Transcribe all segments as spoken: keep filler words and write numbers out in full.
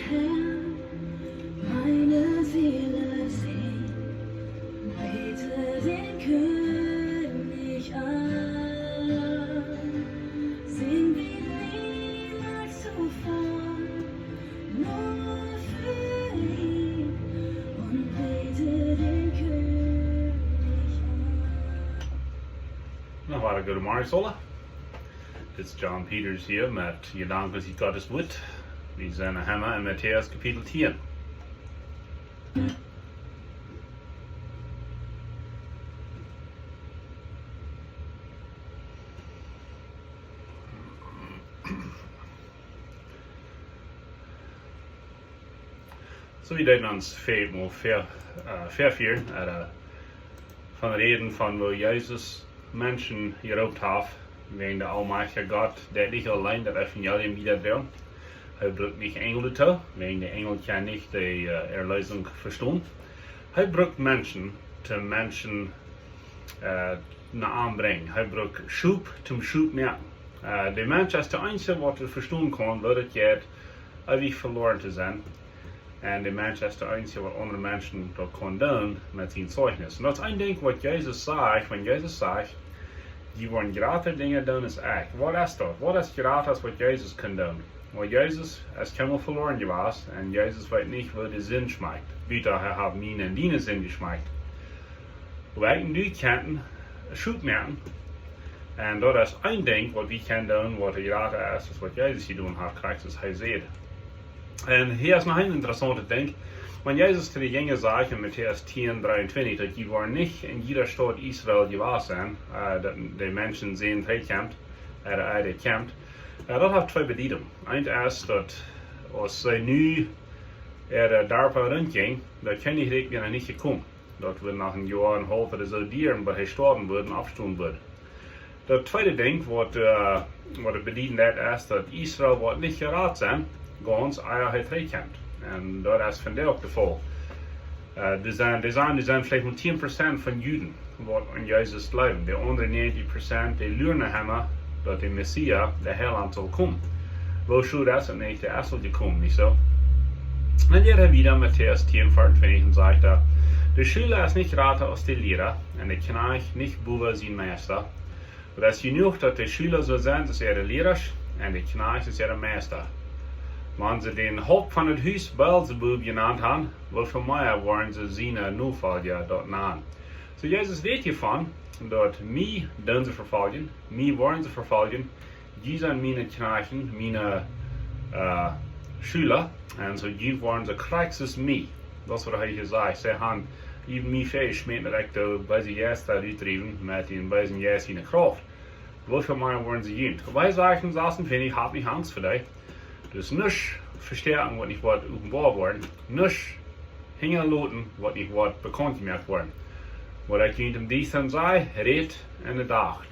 Meine Seele singt, bete den König an. Sing wie niemals zuvor, nur für ihn und bete den König an. Na, wada goodemorjes, aula. Dit es John Peters hia met Jedanken ut Gottes Wuat. Wie sent noch emma en Matäus Kapitel tieen. Soo, wie deeden ons väl mol ver-, äh, verfieren, äh, von räden von woo Jesus Menschen jeroopt haft, wäajen de aulmajchtja Gott, dee nich auleen daut Evangelium wiedadroagen. Hee brukt nich Enjel doatoo, wäajen de Enjel kjennen nich de, äh, Erlösung vestonen. Hee brukt Menschen, toom Menschen, äh, no am brinjen. Hee brukt Schop toom Schop moaken. Äh, de Mensch es de eensje, waut vestonen kaun, daut et jeit, eewich veloaren to sennen. Un de Mensch es de eensje, waut aundre Menschen daut kaun doonen met sien Zeichnis. Un daut es een Dinkj, waut Jesus sajcht, wan Jesus sajcht: "Jie woaren jratre Dinja doonen aus ekj." Waut es daut? Waut es jrata aus waut Jesus kunn doonen? Well, Jesus es kjeenmol veloaren jewast un Jesus weet nich, woo de Sind schmakjt. Buta hee haft miene un diene Sind jeschmakjt. Woo ekj un du kjennen Schop moaken. Un daut es een Dinkj, waut wie kjennen doonen, waut jrata es aus waut Jesus jedonen haft, krakjt soo aus hee säd. Un hia es noch een interessauntet Dinkj. Wan Jesus to de Jinja sajcht en Matäus tieen dreeuntwintich, daut jie woaren nich en jieda Staut Israel jewast sennen, äh, daut de Menschensän trigj kjemt, äh, äh, dee kjemt, äh, daut haft twee Bediedungen. Eent es daut, aus see nu äare Darpa runt jinjen, daut Kjennichrikj wia noch nich jekomen. Daut wudd noch een Joa un een haulf ooda soo dieren, bat hee stoawen wudd un oppstonen wudd. Daut tweede Dinkj, waut, äh, waut et bedieden deit, es daut Israel woat nich jerat sennen, gaunz ea hee trigj kjemt. Un daut es vondoag uk de Faul. Äh, doa sent, doa sent, doa sent veleicht mau tieen Prozent von Juden, waut aun Jesus jleewen. De aundre näajentich Prozent, dee luaren noch emma, daut de Messias, de Heilaunt, saul komen. Woo scheen daut es, daut nich de ieeschte jekomen, nich soo? Un hia wieda Matäus tieen veeruntwintich un sajcht doa: "De Schulia es nich jrata aus de Liera, un de Kjnajcht nich bowa sien Meista. Daut es jenuach, daut de Schulia soo sent aus äare Liera, un de Kjnajcht aus äare Meista. Wan see dän Haupt von daut Hus Beelzebub jenant haben, woo väl mea woaren see siene Nofolja daut nanen?" Soo, Jesus rät hia von, daut mie doonen see vefoljen, mie woaren see vefoljen, jie sent miene Kjnajchten, miene, äh, Schulia. Un soo, jie woaren soo krakjt aus mie. Daut es waut hee hia sajcht. See haben äwa mie väajeschmäten, daut ekj de beese Jeista utdreef met dän beesen Jeist siene Krauft. Woo väl mea woaren see junt? Oba hee sajcht en sasuntwintich: "Hab nich Angst fa dee." Daut es nuscht vestoaken, waut nich woat openboa woaren. Nuscht hinjaloten, waut nich woat bekaunt jemoakt woaren. Waut ekj junt em Diestren saj, rät en de Nacht.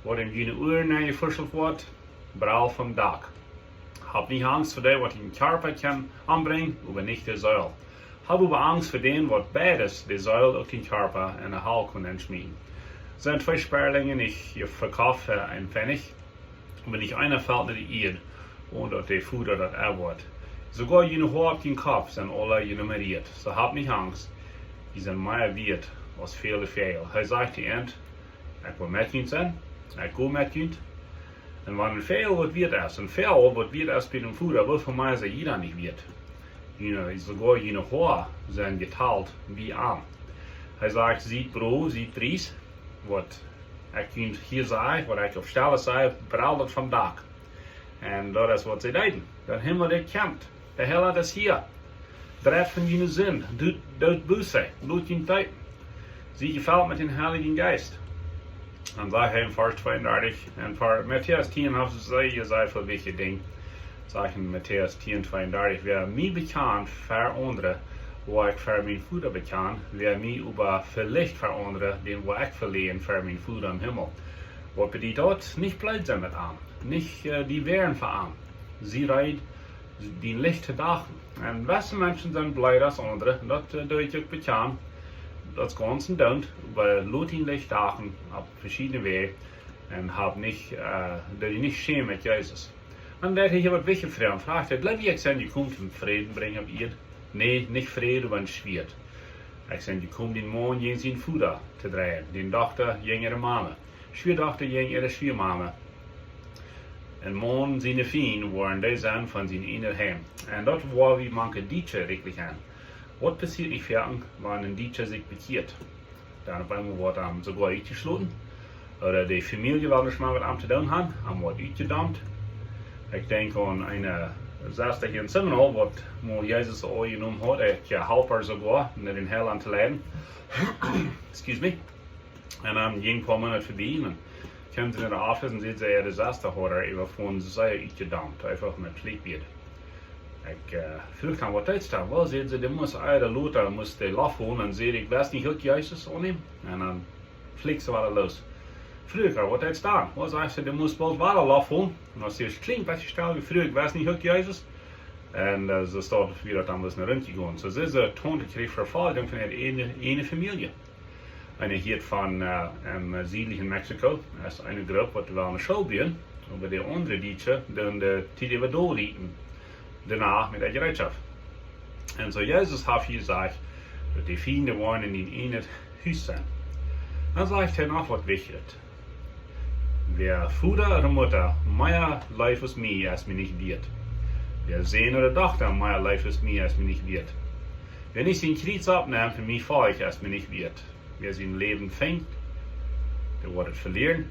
Waut en june Uaren nenjefuschelt woat, brell vom Dak. Hab nich Angst fa dee, waut dän Kjarpa kaun ombrinjen, oba nich de Seel. Hab oba Angst fa dän, waut beides, de Seel uk dän Kjarpa, en de Hal kaun nenschmieten. Sent twee Sparlinja nich vekofft fa een Pfennig? Oba nich eena felt no de Ieed, onen daut de Voda daut erwoat. Soogoa june Hoa opp jun Kopp sent aula jenumerieet. Soo hab nich Angst, jie sent mea wieet aus väle Väajel. Hee sajcht to an: "Ekj well met junt sennen, ekj go met junt." Un wan een Väajel waut wieet es, een Väajel waut wieet es bie dän Voda, woo väl mea sent jie dan nich wieet? June, soogoa june Hoa sent jetalt bie am. Hee sajcht: "Siet brow, siet dries." Waut ekj junt hia saj, waut ekj opp Stellen saj, brell daut vom Dak. Un daut es waut see deeden. De Himmel, dee kjemt. De Heilaunt es hia. Dreit von june Sind. Doot, doot Buss. Lot junt deepen. Siet jefelt met dän Heiljen Jeist. Dan sajcht hee en Varsch tweeundartich, en Varsch, Matäus tieen haft sea, sea väl wichtje Dinja. Sajcht en Matäus tieen tweeundartich: "Wäa mie bekjant ver aundre, woa ekj ver mien Voda bekjanen. Wäa mie oba velicht ver aundre, dän woa ekj velichten ver mien Voda em Himmel." Waut bediet daut? Nich bleed sennen met am. Nich, äh, die wäaren ver am. Sie reed, dien Licht to dachen. Un wesse Menschen sent bleeda aus aundre, daut, äh, doo ekj uk bekjanen. Daut es gaunz en Doont, oba lot dien Licht dachen opp veschiedne Wäaj un hab nich, äh, doo die nich schämen met Jesus. Dan deed hee waut wichtich froagen. Froagt hee: "Jleew jie, ekj sie jekomen toom Fräd brinjen opp Ieed? Nä, nich Fräd, oba een Schwieet. Ekj sie jekomen, dän Maun jäajen sien Voda to dreien, dän Dochta jäajen äare Mame, Schwiadochta jäajen äare Schwiamame. Een Maun siene Fiend woaren dee sennen von sien ieejnet Heim." Un daut woa wie mank de Dietsche rikjlich aun. Waut passieet nich foaken, wan een Dietscha sikj bekjieet? Dan opp eemol woat am soogoa utjeschloten. Ooda de Famielje well nuscht mea met am to doonen haben, am woat utjedaumt. Ekj denkj aun eene Sesta hia en Seminole, waut mol Jesus aunjenomen haud, ekj, jo, halp äa soogoa no dän Heilaunt to leiden. Excuse me. Un dan jinjen een poa Moonat verbie, un kjeem see no de Office un säd see, jo, de Sesta haud äa äwa von sea utjedaumt, eefach met Fliekjbeed. Ekj, eh, fruach dan: "Waut deed see dan?" "Well," säd see, "dee must äa lota, must dee Loft holen, un säd: 'Ekj weet nich, ekj Jesus aunnämen.'" Un dan flicht see wada los. Fruach ekj: "Waut deed see dan?" "Well," sajcht see, "dee must bloos wada Loft holen." Un aus see kjlien bät stell, fruach: "Ekj weet nich, ekj Jesus." Un, eh, soo steit wada dan bloos no Runt jegonen. Soo, see, see Taunte kjrieech Vefoljunk von äare ieejne, ieejne Famielje. Un hee hieed von, eh, em, eh, siedlichen Mexiko, aus eene Grupp, waut wellen ne School buen, oba de aundre Dietsche, dee, dee, dee wea doa lieten, doano met de Jereetschoft. Un soo Jesus haft hia jesajcht, daut de Fiend woaren en dien ieejnet Hus sennen. Dan sajcht hee noch waut Wichtjet. Wäa Voda ooda Mutta mea leef es mie, es mie nich wieet. Wäa Sän ooda Dochta mea leef es mie, es mie nich wieet. Wäa nich sien Kjriez oppnemt un mie folcht, es mie nich wieet. Wäa sien Läwen finjt, dee woat et velieren.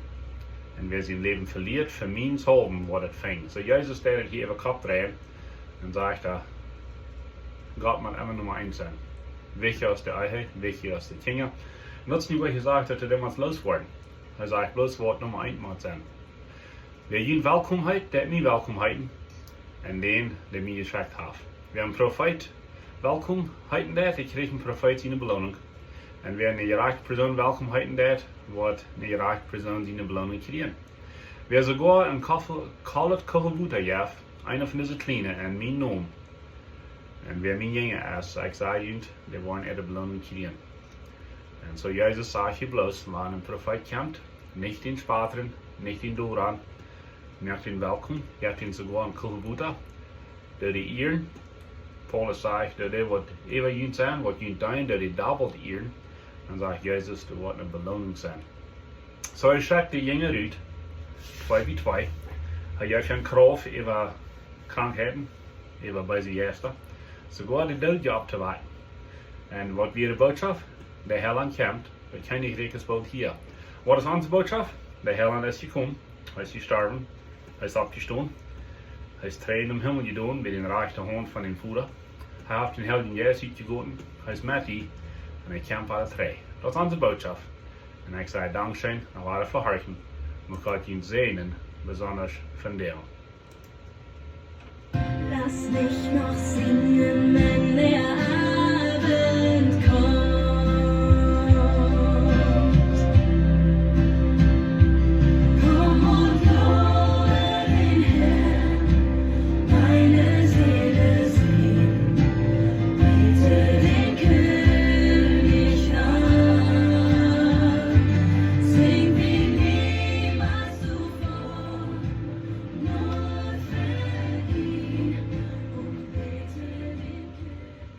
Un wäa sien Läwen velieet, fa mienetwäajen woat et finjen. Soo Jesus deed et hia äwa Kopp dreien un sajcht doa, Gott mott emma Numma eent sennen. Wichtja aus de Ehe, wichtja aus de Kjinja. Un daut es nich, waut hee sajcht, daut hee dee mott loswoaren. Hee sajcht bloos, waut Numma eent mott sennen. Wäa junt welkom heet, dee mie welkom heeten. Un dän, dee mie jeschekjt haft. Wäa een Profeet welkom heeten deit, dee kjricht een Profeet siene Beloonunk. Un wäa eene jerajchte Persoon welkom heeten deit, woat eene jerajchte Persoon siene Beloonunk kjrieen. Wäa soogoa een Koffel, koolet Koffe Wota jeft, eena von dise Kjliene, en mienen Nomen, un wäa mien Jinja es, ekj saj junt, dee woaren äare Beloonunk kjrieen. Un soo Jesus sajcht hia bloos, wan een Profeet kjemt, nich dän spotten, nich dän doran, moakt am welkom, jeft am soogoa een Koffe Wota, dee dee ieren. Paulus sajcht, daut dee waut äwa junt sent, waut junt deenen, dee dee dobbelt ieren. Dan sajcht Jesus, doa woat eene Beloonunk sennen. Soo, hee schekjt de Jinja rut, twee bie twee. Hee jeft an Krauft äwa Krankheiten, äwa beese Jeista, soogoa de Doodje opptowakjen. Un waut wia de Bootschoft? De Heilaunt kjemt, daut Kjennichrikj es boolt hia. Waut es onse Bootschoft? De Heilaunt es jekomen, hee es jestorwen, hee es oppjestonen, hee es trigj em Himmel jegonen, bie de rajchte Haunt von dän Voda. Hee haft dän Heiljen Jeist utjegoten, hee es met die, un hee kjemt wada trigj. Daut es onse Bootschoft. Un ekj saj dankscheen, un wada vehorchen. Mucht Gott junt säajnen, besonda vondoag. Lass mich noch singen, wenn der